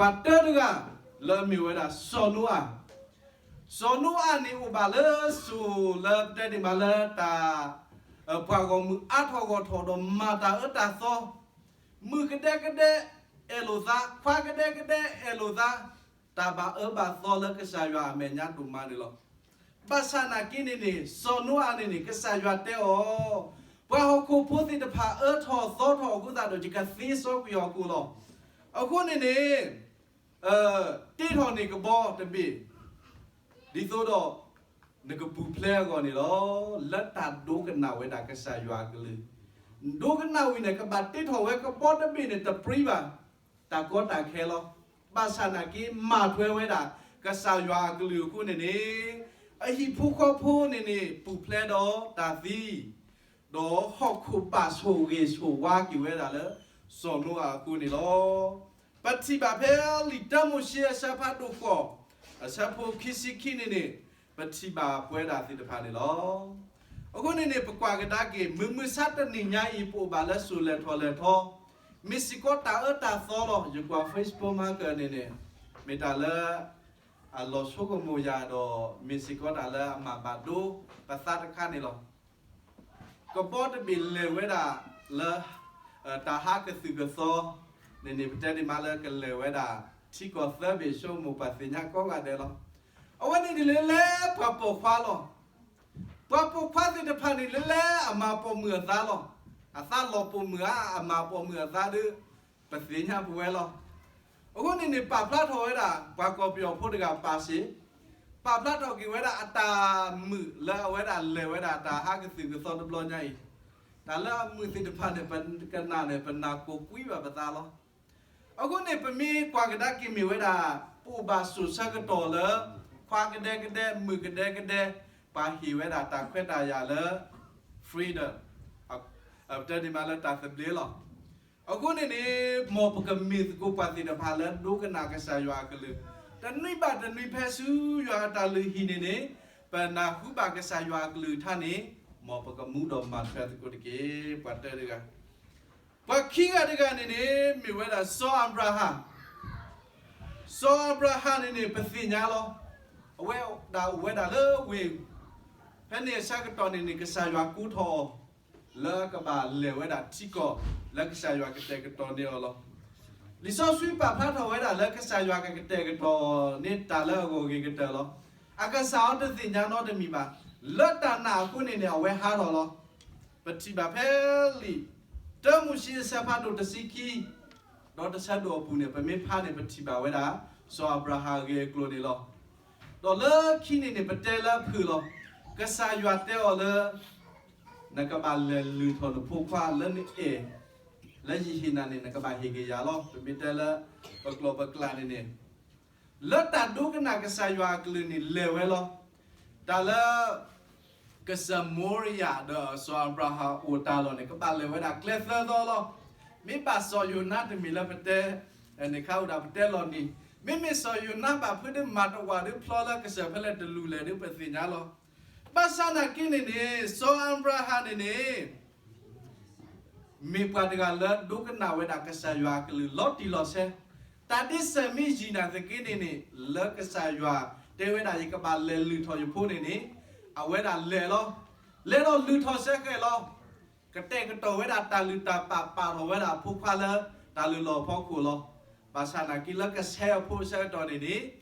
ပှၤတၢတဂၤလၢအမ့ၢ်ဝဲဒၣ်စီၤနိအၤ, စီၤနိအၤန့ၣ်အိၣ်ဘၣ်လၢစိၤလၢပတဲဒ်မးလၢတၢ် ပှၤဂီၢ်မုၢ်အါထီၣ်ဂီၢ်ထီၣ်ဒီးမၤတၢ်အၢတၢ်သီ, မုၣ်ကဒဲကဒဲအဲၣ်လိာ်သး, ခွါကဒဲကဒဲအဲၣ်လိာ်သး, တၢ်ဘၣ်အၢဘၣ်သီလၢကစၢ်ယွၤအမဲာ်ညါဒိၣ်မးန့ၣ်လီၤ. ဘၣ်ဆၣ်နာ်က့န့ၣ်န့ၣ် စီၤနိအၤန့ၣ်န့ၣ် ကစၢ်ယွၤတဲအီၤ, ပှၤဟီၣ်ခိၣ်ဖိသ့ၣ်တဖၣ်အၢထီၣ်သီထီၣ်အဃိသတးဒီး ယကသ့စီကွံာ်ဟီၣ်ခိၣ်လီၤ. အဃိန့ၣ်န့ၣ် တ့ထီၣ်န့ၢ်ကဘီတဘ့ၣ် ဒ်သိးဒီး နကပူၤဖျဲးအဂီၢ်န့ၣ်လီၤ. လၢတၢ်ဒိကနၣ်ဝဲဒၣ်ကစၢ်ယွၤအကလုၢ်, ဒိကနၣ်ဝံၤန့ၣ် ကဘၣ်တ့ထီၣ်ဝဲကဘီတဘ့ၣ်န့ၣ် တပြံဘၣ် တၢ်ကီတၢ်ခဲလီၤ. ဘၣ်ဆၣ်နာ်က့ မၤထွဲဝဲဒၣ် ကစၢ်ယွၤအကလုၢ်အဃိန့ၣ်န့ၣ် အဟံၣ်ဖိဃီဖိန့ၣ်န့ၣ် ပူၤဖျဲးဒီးတၢ်သံ ဒီးဟီၣ်ခိၣ်ဘၣ်ဆိၣ်ဂ့ၤဆိၣ်ဝါက့ၤဝဲဒၣ်လၢ စီၤနိအၤအဃိန့ၣ်လီၤ. ပထံၣ်ဘၣ်ဖဲလံာ်တၢမိၤၡ့အဆၢဖးဒိၣ်ဃိး အဆၢဖိခံဆံခံန့ၣ်န့ၣ် ပထံၣ်ဘၣ်ပဝဲဒၣ်သ့ၣ်တဖၣ်န့ၣ်လီၤ. အဃိန့ၣ်န့ၣ် ပကွၢ်ကဒါက့ၤ မုၢ်မဆါတနံၤညါအံၤ ပအိၣ်ဘၣ်လၢစိၤလဲၤထီၣ်လဲၤထီ, မ့ၢ်စ့ၢ်ကီးတၢ်အၢတၢ်သီလီၤ. ယကွၢ် Facebook မၤကၢၢ်န့ၣ်န့ၣ် မ့ၢ်တၢ်လၢ အလီၤဆိကမိၣ်ယၤဒီး မ့ၢ်စ့ၢ်ကီးတၢ်လၢအမၤဘၣ်ဒိပသးတခါန့ၣ်လီၤ. ကဘီတဘ့ၣ်လဲၤဝဲဒၣ်လၢ တၢ်ဟးကသုၣ်ကသီန့ၣ်န့ၣ် ပတဲဒ်မးလၢကလဲၤဝဲဒၣ် ထံကီၢ်သၢဘ့ၣ် ဆိကမိၣ်ပှၤသ့ၣ်ညါကိးဂၤဒဲးလီၤ. အဝဲန့ၣ်န့ၣ်လၢလၢပှၤပိာ်ခွါလီၤ. ပှၤပိာ်ခွါသ့ၣ်တဖၣ်န့ၣ် လၢလၢအမၤပိာ်မုၣ်အသးလီၤ. အသးလီၤပိာ်မုၣ်ဧါ အမၤပိာ်မုၣ်အသးဒီး ပသ့ၣ်ညါပဝဲလီၤ. အဃိန့ၣ်န့ၣ် ပာ်ဖျါထီၣ်ဝဲဒၣ် ပှၤကီၢ်ပယီၤဖိတဂၤပာ်စ့ၢ်, ပာ်ဖျါထီၣ်က့ၤဝဲဒၣ်အတၢ်မုာ်လၢအဝဲဒၣ်လဲၤဝဲဒၣ်တၢ်ဟးကသုၣ်ကသီတဘျီညါအံၤ, တၢ်လၢအမုာ်သ့ၣ်တဖၣ်န့ၣ် ပကနၣ်န့ၣ် ပနၢ်ကိၢ်ကွံဘၣ်ပသးလီၤ. အဃိန့ၣ် ပမ့ၢ်ကွၢ်ကဒါက့ၤမ့ၢ်ဝဲဒၣ် ပအိၣ်ဘၣ်စိၤဆၢကတီၢ်လၢ ခွါကဒဲကဒဲ မုၣ်ကဒဲကဒဲ ပှၤဟ့ၣ်ဝဲဒၣ်တၢ်ခွဲးတၢ်ယာ်လၢ freedom ပတဲဒ်မးလၢတၢ်သဘျ့လီၤ. အဃိန့ၣ်န့ၣ် မ်ပကမ့ၢ်သကိးပှၤသ့ၣ်တဖၣ်လၢဒိကနၣ်ကစၢ်ယွၤအကလုၢ်, တနွံဘၣ်တနွံဖဲဆူယွၤအတၢ်လုၢ်ဟံၣ်န့ၣ်န့ၣ် ပနၢ်ဟူဘၣ်ကစၢ်ယွၤအကလုၢ်ကထါန့ၣ် မ်ပကမူဒီးမၤထွဲသကိးတက့ၢ်. ပှၤတၢတဂၤ, ပှၤခံဂၤတဂၤန့ၣ်န့ၣ် မ့ၢ်ဝဲဒၣ်စီၤအၤဘြၤဟၣ် စီၤအၤဘြၤဟၣ်န့ၣ်န့ၣ် ပသ့ၣ်ညါလီၤ. အဝဲဒၣ်အိၣ်ဝဲဒၣ်လၢဝ့ၢ်, ဖဲန့ၣ်အဆၢကတီၢ်န့ၣ်န့ၣ် ကစၢ်ယွၤကိးထီၣ်အီၤ လၢကဘၣ်လဲၤဝဲဒၣ်ထံကီၢ် လၢကစၢ်ယွၤကတဲာ်ကတီၤန့ၢ်အီၤလီၤ. လံာ်စီဆှံပာ်ဖျါထီၣ်ဝဲဒၣ်လၢကစၢ်ယွၤကကတဲာ်ကတီၤန့ၢ်တၢ်လၢအဂီၢ်ဂ့ၤကတၢၢ်လီၤ. အကစၢ်အီၤတသ့ၣ်ညါနီတမံၤဘၣ်. လၢတၢ်နာ်အဃိန့ၣ်န့ၣ် အဝဲဟးထီၣ်လီၤ. ပထံၣ်ဘၣ်ဖဲလံာ် တၢမိၤၡ့အဆၢဖးဒိၣ်တဆံခံ ဒီးတဆၢဒိၣ်အပူၤန့ၣ် ပမ့ၢ်ဖးန့ၣ် ပထံၣ်ဘၣ်ဝဲဒၣ် စီၤအၤဘြၤဟၣ်အဂ့ၢ်အကျိၤန့ၣ်လီၤ. ဒီးလၢခံန့ၣ်န့ၣ် ပတဲလၢအဖုၣ်လီၤ. ကစၢ်ယွၤတဲအီၤလၢ နကဘၣ်လဲၤလုၢ်ထီၣ်နဖိခွါလၢနအဲၣ် လၢယဟ့ၣ်နၤန့ၣ် နကဘၣ်ဟ့ၣ်က့ၤယၤလီၤ. ပမ့ၢ်တဲလၢ ပကျိာ်ပကျးန့ၣ်န့ၣ် လၢတၢ်ဒိကနၣ်ကစၢ်ယွၤအကလုၢ်န့ၣ်လဲၤဝဲလီၤ. တၢ်လၢ ကစၢၢ်မိရံယၤဒီးစီၤအၤဘြၤဟၣ်အိၣ်တၢ်လီၢ်န့ၣ် ကဘၣ်လဲၤဝဲဒၣ်ကျဲသၢသီလီၤ. မ့ၢ်ဘၣ်စီၤယိၤနါတမ့ၢ်လၢပတဲ န့ၣ်ခါအိၣ်ဒၣ်ပတဲလီၤနံၤ, မ့မ့ၢ်စီၤယိၤနါဘၣ်ဖုးဒ်မၤတဝာ်ဒ်ဖျီလၢကစၢၢ်ဖဲလဲၣ်တလူၤလဲၣ်ဒ်ပသ့ၣ်ညါလီၤ. ဘၣ်ဆၣ်နာ်က့န့ၣ်န့ၣ် စီၤအၤဘြၤဟၣ်န့ၣ်န့ၣ် မ့ၢ်ပှၤတဂၤလၢဒိကနၣ်ဝဲဒၣ်ကစၢ်ယွၤအကလုၢ်လီၤတံၢ်လီၤဆဲး, တၢ်ဒ်စၢၤမ့ၢ်ယံာ်နာ်သက့န့ၣ်န့ၣ် လၢကစၢ်ယွၤတဲဝဲဒၣ် ယကဘၣ်လဲၤလုၢ်ထီၣ်ယဖိန့ၣ်န့ၣ် အဝဲဒၣ်လဲၤလီၤ. လဲၤဒီးလုၢ်ထီၣ်ဆၢဃဲၤလီၤ. ကတဲာ်ကတီၤဝဲဒၣ်တၢ်လုၢ်တၢ်ပာ် ပာ်ထီၣ်ဝဲဒၣ်အဖိခွါလၢတၢ်လုၢ်လီၢ်အဖီခိၣ်လီၤ. ဘၣ်ဆၣ်နာ်က့လၢကဆဲးအဖိအဆၢကတီၢ်န့ၣ်န့ၣ်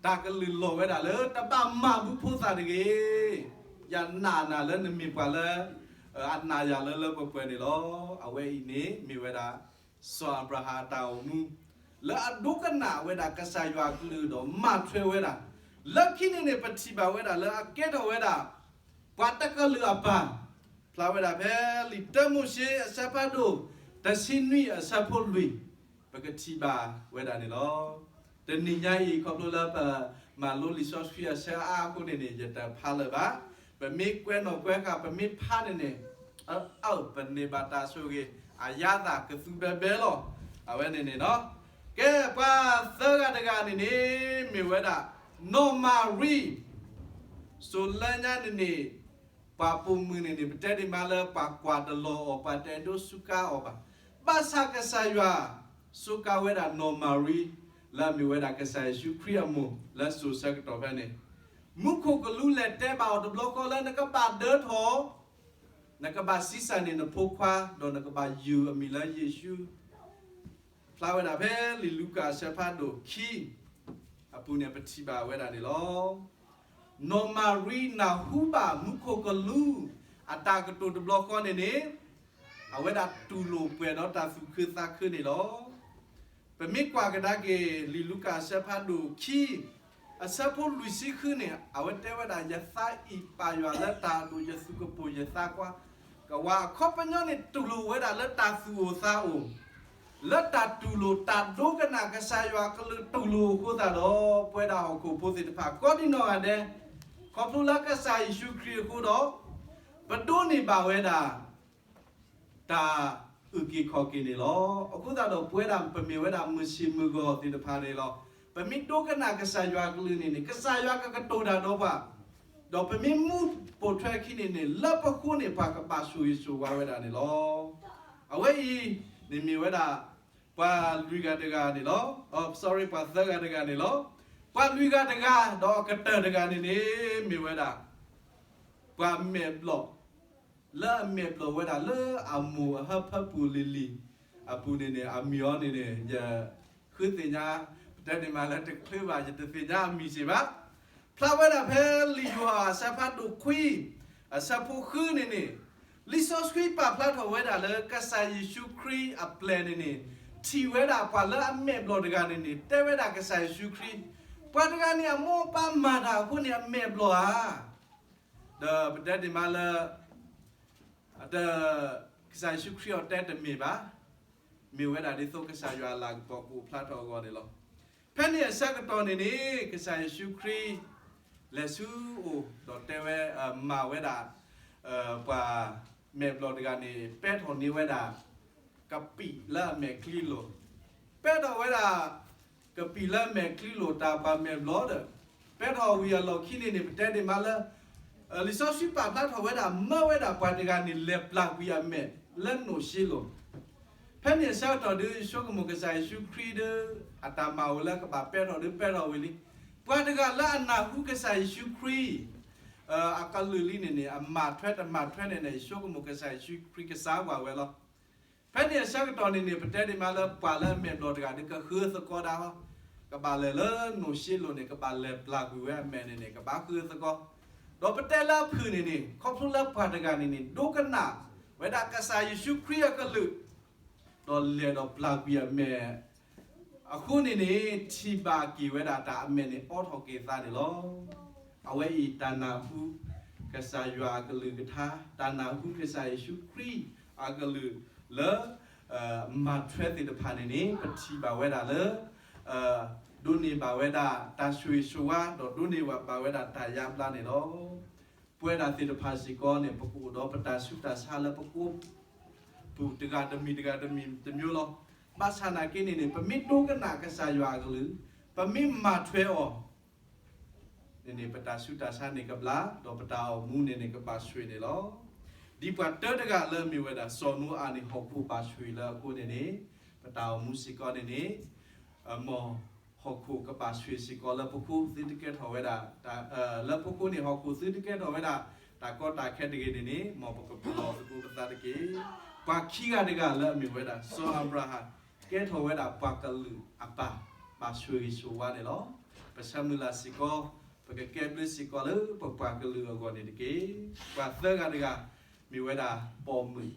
တၢ်ကလုၢ်လီၢ်ဝဲဒၣ်လၢ တဘၣ်မၤဘုဖိသၣ်တဂ့ၤ. ယနာ်နၤလၢနမ့ၢ်ပှၤလၢ အနာ်ယၤလၢလၢပှဲၤပှဲၤန့ၣ်လီၤ. အဝဲအံၤန့ၣ်မ့ၢ်ဝဲဒၣ် စီၤအၤဘြၤဟၣ်အတၢ်အိၣ်မူ လၢအဒိကနၣ်ဝဲဒၣ်ကစၢ်ယွၤအကလုၢ်ဒီးမၤထွဲဝဲဒၣ်. လၢခံန့ၣ်န့ၣ် ပထံၣ်ဘၣ်ဝဲဒၣ်လၢအကဲထီၣ်ဝဲဒၣ် ပှၤတကလုာ်အပၢ်, ဖျါဝဲဒၣ်ဖဲလံာ်တၢမိၤၡ့အဆၢဖးဒိၣ် တဆံနွံအဆၢဖိလွံၢ် ပကထံၣ်ဘၣ်ဝဲဒၣ်န့ၣ်လီၤ. တနံၤညါအံၤ ခီဖျိလၢပမၤလိလံာ်စီဆှံအဆၢအါအဃိန့ၣ်န့ၣ် ယတဖးလၢၤဘၣ်. ပမ့ၢ်ကွဲးနီၣ်ကွဲးဃာ် ပမ့ၢ်ဖးန့ၣ်န့ၣ် အအၢ ပန့ၢ်ဘၣ်တၢ်ဆိၣ်ဂ့ၤ အယါသးကသူဘဲဘဲလီၤ. အဝဲန့ၣ်န့ၣ်နီၤ, ကဲ ပှၤသၢဂၤတဂၤန့ၣ်န့ၣ် မ့ၢ်ဝဲဒၣ် နီၢ်မၤရံ စိၤလၢညါန့ၣ်န့ၣ် ပှၤပိာ်မုၣ်န့ၣ်န့ၣ် ပတဲဒ်မးလၢပှၤကွၢ်တလီၤအီၤ ပှၤတအဲၣ်ဒိးစူးကါအီၤဘၣ်. ဘၣ်ဆၣ်ကစၢ်ယွၤ စူးကါဝဲဒၣ်နီၢ်မၤရံ လၢအမ့ၢ်ဝဲဒၣ်ကစၢ်ယ့ၣ်ၡူးခရံာ်အမိၢ်လၢစိၤဆၢကတီၢ်ဖဲန့ၣ်, မူခိၣ်ကလူးလဲၤတဲဘၣ်အီၤတဘျီဃီလၢနကဘၣ်ဒၢထီၣ်, နကဘၣ်ဆံးစၢ်န့ၢ်နဖိခွါ, ဒီးနကဘၣ်ယုၢ်အမံၤလၢယ့ၣ်ၡူး ဖျါဝဲဒၣ်ဖဲလံာ်လူၤကၣ်အဆၢဖးဒိၣ်ခံ အပူၤန့ၣ် ပထံၣ်ဘၣ်ဝဲဒၣ်န့ၣ်လီၤ. နီၢ်မၤရံနၢ်ဟူဘၣ်မူခိၣ်ကလူး အတၢ်ကတိၤတဘျီဃီန့ၣ်န့ၣ်, အဝဲဒၣ်တူၢ်လိာ်ပှဲၤဒီးတၢ်သူၣ်ခုသးခုန့ၣ်လီၤ. ပမ့ၢ်ကွၢ်ကဒါက့ၤ လံာ်လူၤကၣ်အဆၢဖးဒိၣ်ခံ အဆၢဖိလွံၢ်ဆံဃုန့ၣ် အဝဲတဲဝဲဒၣ် ယသးအံၤပာ်ယွၤလၢတၢ်အဒိၣ် ယသူၣ်ကပိာ်ယသးကွါ, ကဝၤအခီပညီန့ၣ် တူၢ်လိာ်ဝဲဒၣ်လၢတၢ်သူၣ်အိၣ်သးအိၣ် လၢတၢ်တူၢ်လိာ်တၢ်ဒိကနၣ်ကစၢ်ယွၤအကလုၢ်တူၢ်လိာ်အဃိသတးဒီး ပဝဲဒၣ်ဟီၣ်ခိၣ်ဖိသ့ၣ်တဖၣ် ကိးဒံနီၢ်ဂၤဒဲး ခီဖျိလၢကစၢ်ယ့ၣ်ၡူးခရံာ်အဃိဒီး ပဒိးန့ၢ်ဘၣ်ဝဲဒၣ် တၢ်အုၣ်က့ၤခီၣ်က့ၤန့ၣ်လီၤ. အဃိသတးဒီးပဝဲဒၣ် ပမ့ၢ်ဝဲဒၣ်မုၢ်ဆံးမုၢ်ဂီၤသ့ၣ်တဖၣ်န့ၣ်လီၤ. ပမ့ၢ်ဒိကနၣ်ကစၢ်ယွၤအကလုၢ်န့ၣ်န့ၣ် ကစၢ်ယွၤကကတိၤတၢ်ဒီးပှၤ, ဒီးပမ့ၢ်မူပိာ်ထွဲခံန့ၣ်န့ၣ် လၢပဃိန့ၣ် ပှၤကဘၣ်ဆိၣ်ဂ့ၤဆိၣ်ဝါဝဲဒၣ်န့ၣ်လီၤ. အဝဲအံၤန့ၣ်မ့ၢ်ဝဲဒၣ် ပှၤလွံၢ်ဂၤတဂၤန့ၣ်လီၤ. အ sorry ပှၤသၢဂၤတဂၤန့ၣ်လီၤ. ပှၤလွံၢ်ဂၤတဂၤ ဒီးအကတၢၢ်တဂၤန့ၣ်န့ၣ် မ့ၢ်ဝဲဒၣ် ပှၤမဲာ်ဘျီၣ် လၢအမဲာ်ဘျီၣ်ဝဲဒၣ်လၢအမိၢ်အဟၢဖၢပူၤလံၤလံၤ အပူၤန့ၣ်န့ၣ် အမံၤအီၤန့ၣ်န့ၣ် ယဃုသ့ၣ်ညါ ပတဲန့ၣ်မးလၢတချုးဘၣ် ယတသ့ၣ်ညါအမံၤစ့ၢ်ဘၣ်. ဖျါဝဲဒၣ်ဖဲလံာ်ယိၤဟၣ်အဆၢဖးဒိၣ်ခွံ အဆၢဖိဃုန့ၣ်န့ၣ် လံာ်စီဆှံပာ်ဖျါထီၣ်ဝဲဒၣ်လၢကစၢ်ယ့ၣ်ၡူးခရံာ်အပျဲၢ်န့ၣ်န့ၣ် ထံၣ်ဝဲဒၣ်ပှၤလၢအမဲာ်ဘျီၣ်တဂၤန့ၣ်န့ၣ် တဲဝဲဒၣ်ကစၢ်ယ့ၣ်ၡူးခရံာ်, ပှၤတဂၤန့ၣ်အမိၢ်အပၢ်မၤတၢ်အဃိန့ၣ် အမဲာ်ဘျီၣ်ဧါ. ဒီးပတဲဒ်မးလၢ အတ ကစၢ်ယ့ၣ်ၡူးခရံာ်အီၤတဲတမ့ၢ်ဘၣ်, မ့ၢ်ဝဲဒၣ်ဒ်သိးကစၢ်ယွၤအလၤကပီၤကအိၣ်ဖျါထီၣ်အဂီၢ်န့ၣ်လီၤ. ဖဲန့ၣ်အဆၢကတီၢ်န့ၣ်န့ၣ် ကစၢ်ယ့ၣ်ၡူးခရံာ် လဲၤဆူအအိၣ်ဒီးတဲဝဲ မၤဝဲဒၣ် ပှၤမဲာ်ဘျီၣ်တဂၤန့ၣ် ပဲထီၣ်န့ၢ်ဝဲဒၣ် ကပံာ်လၢအမဲာ်ချံလိၤ, ပဲထီၣ်ဝဲဒၣ် ကပံာ်လၢအမဲာ်ချံလိၤတၢ်ပှၤမဲာ်ဘျီၣ်ဒီး ပဲထီၣ်ဝံၤအလီၢ်ခံန့ၣ်န့ၣ် ပတဲဒ်မးလၢ လံာ်စီဆှံပာ်ဖျါထီၣ်ဝဲဒၣ် မၢဝဲဒၣ်ပှၤတဂၤန့ၣ် လဲၤပျၢ်ကွံာ်အမဲာ်လၢနိၣ်ၡ့လိၤ. ဖဲန့ၣ်အဆၢကတီၢ်ဒုး ယဆိကမိၣ်ကစၢ်ယ့ၣ်ၡူးခရံာ်ဒီး အတၢ်မၤအိၣ်လၢကဘၣ်ပဲထီၣ်ဒုးပဲထီၣ်ဝံၤလံ. ပှၤတဂၤလၢအနၢ်ဟူကစၢ်ယ့ၣ်ၡူးခရံာ် အကလုၢ်လံန့ၣ်န့ၣ် အမၤထွဲတမၤထွဲန့ၣ်န့ၣ် ယဆိကမိၣ်ကစၢ်ယ့ၣ်ၡူးခရံာ်ကစၢ်ကွၢ်ဝဲလီၤ. ဖဲန့ၣ်အဆၢကတီၢ်န့ၣ်န့ၣ် ပတဲဒ်မးလၢပှၤလၢအမဲာ်ဘျီၣ်တဂၤဒီးကဃုသကိးဒၣ်ဟီ, ကဘၣ်လဲၤလၢနိၣ်ၡ့လိၤန့ၣ် ကဘၣ်လဲၤပျၢ်ကွံာ်ဝဲအမဲာ်န့ၣ်န့ၣ် ကဘၣ်ဃုသကိး, ဒီးပတဲလၢအဖုၣ်န့ၣ်န့ၣ် ခီဖျိလၢပှၤတဂၤန့ၣ်န့ၣ် ဒိကနၣ်ဝဲဒၣ်ကစၢ်ယ့ၣ်ၡူးခရံာ်အကလုၢ် ဒီးလဲၤဒီးပျၢ်ကွံာ်အမဲာ် အဃိန့ၣ်န့ၣ် ထံၣ်ဘၣ်က့ၤဝဲဒၣ်တၢ်အမဲာ်န့ၣ် အိးထီၣ်က့ၤသးန့ၣ်လီၤ. အဝဲအံၤတၢ်နၢ်ဟူ ကစၢ်ယွၤအကလုၢ်ကထါ, တၢ်နၢ်ဟူကစၢ်ယ့ၣ်ၡူးခရံာ်အကလုၢ်လၢ မၤထွဲသ့ၣ်တဖၣ်န့ၣ်န့ၣ် ပထံၣ်ဘၣ်ဝဲဒၣ်လၢ ဒိးန့ၢ်ဘၣ်ဝဲဒၣ်တၢ်ဆိၣ်ဂ့ၤဆိၣ်ဝါ ဒီးဒိးန့ၢ်ဘၣ်ဝဲဒၣ်တၢ်ယါဘျါန့ၣ်လီၤ. ပဝဲဒၣ်သ့ၣ်တဖၣ်စ့ၢ်ကီးန့ၣ် ပကအိၣ်ဒီးပတၢ်ဆူးတၢ်ဆါလၢပကိး ပူၤတဂၤတမံၤတဂၤတမံၤတမျိုးလီၤ. ဘၣ်ဆၣ်နာ်က့န့ၣ်န့ၣ် ပမ့ၢ်ဒိကနၣ်ကစၢ်ယွၤအကလုၢ်, ပမ့ၢ်မၤထွဲအီၤ န့ၣ်န့ၣ် ပတၢ်ဆူးတၢ်ဆါန့ၣ်ကဘျါ, ဒီးပတၢ်အိၣ်မူန့ၣ်န့ၣ် ကဘၣ်ဆိၣ်ဂ့ၤန့ၣ်လီၤ. ဒ်ပှၤတၢတဂၤလၢအမ့ၢ်ဝဲဒၣ် စီၤနိအၤန့ၣ် ဟီၣ်ခိၣ်ဘၣ်ဆိၣ်ဂ့ၤလၢအဃိန့ၣ်န့ၣ် ပတၢ်အိၣ်မူစ့ၢ်ကီးန့ၣ်န့ၣ် မ်ဟီၣ်ခိၣ်ကဘၣ်ဆိၣ်ဂ့ၤစ့ၢ်ကီးလၢပဃိသုတကဲထီၣ်ဝဲဒၣ်, လၢပဃိန့ၣ် ဟီၣ်ခိၣ်သုတကဲထီၣ်ဝဲဒၣ် တၢ်ကီတၢ်ခဲတဂ့ၤန့ၣ်န့ၣ် မ်ပကပလီၢ်သကိးပသးတက့ၢ်. ပှၤခံဂၤတဂၤလၢအမ့ၢ်ဝဲဒၣ် စီၤအၤဘြၤဟၣ် ကဲထီၣ်ဝဲဒၣ်ပှၤကလုာ်အပၢ် ဘၣ်ဆိၣ်ဂ့ၤဆိၣ်ဝါန့ၣ်လီၤ. ပဆၢမုၢ်လၢ်စ့ၢ်ကီး ပကကဲဘျုးစ့ၢ်ကီးလၢပပှၤကလုာ်အဂီၢ်န့ၣ်တက့ၢ်. ပှၤသၢဂၤတဂၤ မ့ၢ်ဝဲဒၣ်ပိာ်မုၣ်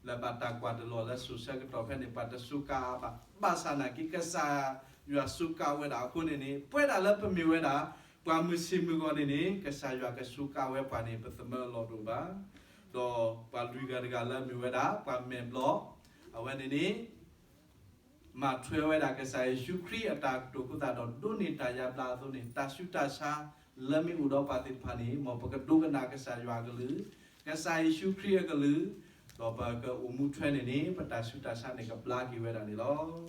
လၢဘၣ်တၢ်ကွၢ်တလီၤလၢစိၤဆၢကတီၢ်ဖဲန့ၣ် ပှၤတစူးကါအါဘၣ်. ဘၣ်ဆၣ်နာ်က့ ကစၢ်ယွၤစူးကါဝဲဒၣ်အဃိန့ၣ်န့ၣ် ပဝဲဒၣ်လၢပမ့ၢ်ဝဲဒၣ် ပှၤမုၢ်ဆ့ၣ်မုၢ်ဂီၤန့ၣ်န့ၣ် ကစၢ်ယွၤကစူးကါဝဲပှၤန့ၣ် ပသမၢအလီၢ်တအိၣ်ဘၣ်. ဒီးပှၤလွံၢ်ဂၤတဂၤလၢအမ့ၢ်ဝဲဒၣ် ပှၤမဲာ်ဘျီၣ် အဝဲန့ၣ်န့ၣ် မၤထွဲဝဲဒၣ်ကစၢ်ယ့ၣ်ၡူးခရံာ်အတၢ်ကတိၤအဃိသတးဒီး ဒိးန့ၢ်တၢ်ယါဘျါအသိးန့ၣ် တၢ်ဆူးတၢ်ဆါလၢမ့ၢ်အိၣ်ဒီးပှၤသ့ၣ်တဖၣ်န့ၣ် မ်ပကဒိကနၣ်ကစၢ်ယွၤအကလုၢ်, ကစၢ်ယ့ၣ်ၡူးခရံာ်အကလုၢ်, ဒီးပကအိၣ်မူထွဲန့ၣ်န့ၣ် ပတၢ်ဆူးတၢ်ဆါန့ၣ် ကဘျါက့ၤဝဲဒၣ်န့ၣ်လီၤ.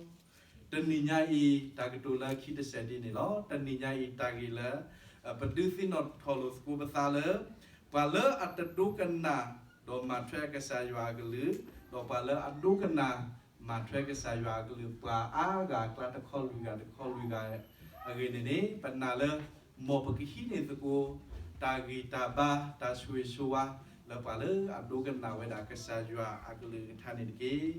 တနံၤညါအံၤ တၢ်ကတိၤလၢခံတစဲးဒ်န့ၣ်လီၤ. တနံၤညါအံၤတၢ်ဂ့ၢ်လၢ ပဒုးသ့ၣ်နီၣ်ထီၣ်လိာ်သကိးပသးလၢ ပှၤလၢအတဒိကနၣ် ဒီးမၤထွဲကစၢ်ယွၤအကလုၢ်, ဒီးပှၤလၢအဒိကနၣ် မၤထွဲကစၢ်ယွၤအကလုၢ် ပှၤအါဂၤအကျါ တခီလွံၢ်ဂၤတခီလွံၢ်ဂၤအဂ့ၢ်န့ၣ်န့ၣ် ပနာ်လၢ မ်ပကဟံးန့ၢ်သကိး တၢ်ဂံၢ်တၢ်ဘါ တၢ်ဆိၣ်ဂ့ၤဆိၣ်ဝါ လၢပှၤလၢအဒိကနၣ်ဝဲဒၣ်ကစၢ်ယွၤအကလုၢ်ကထါန့ၣ်တက့ၢ်.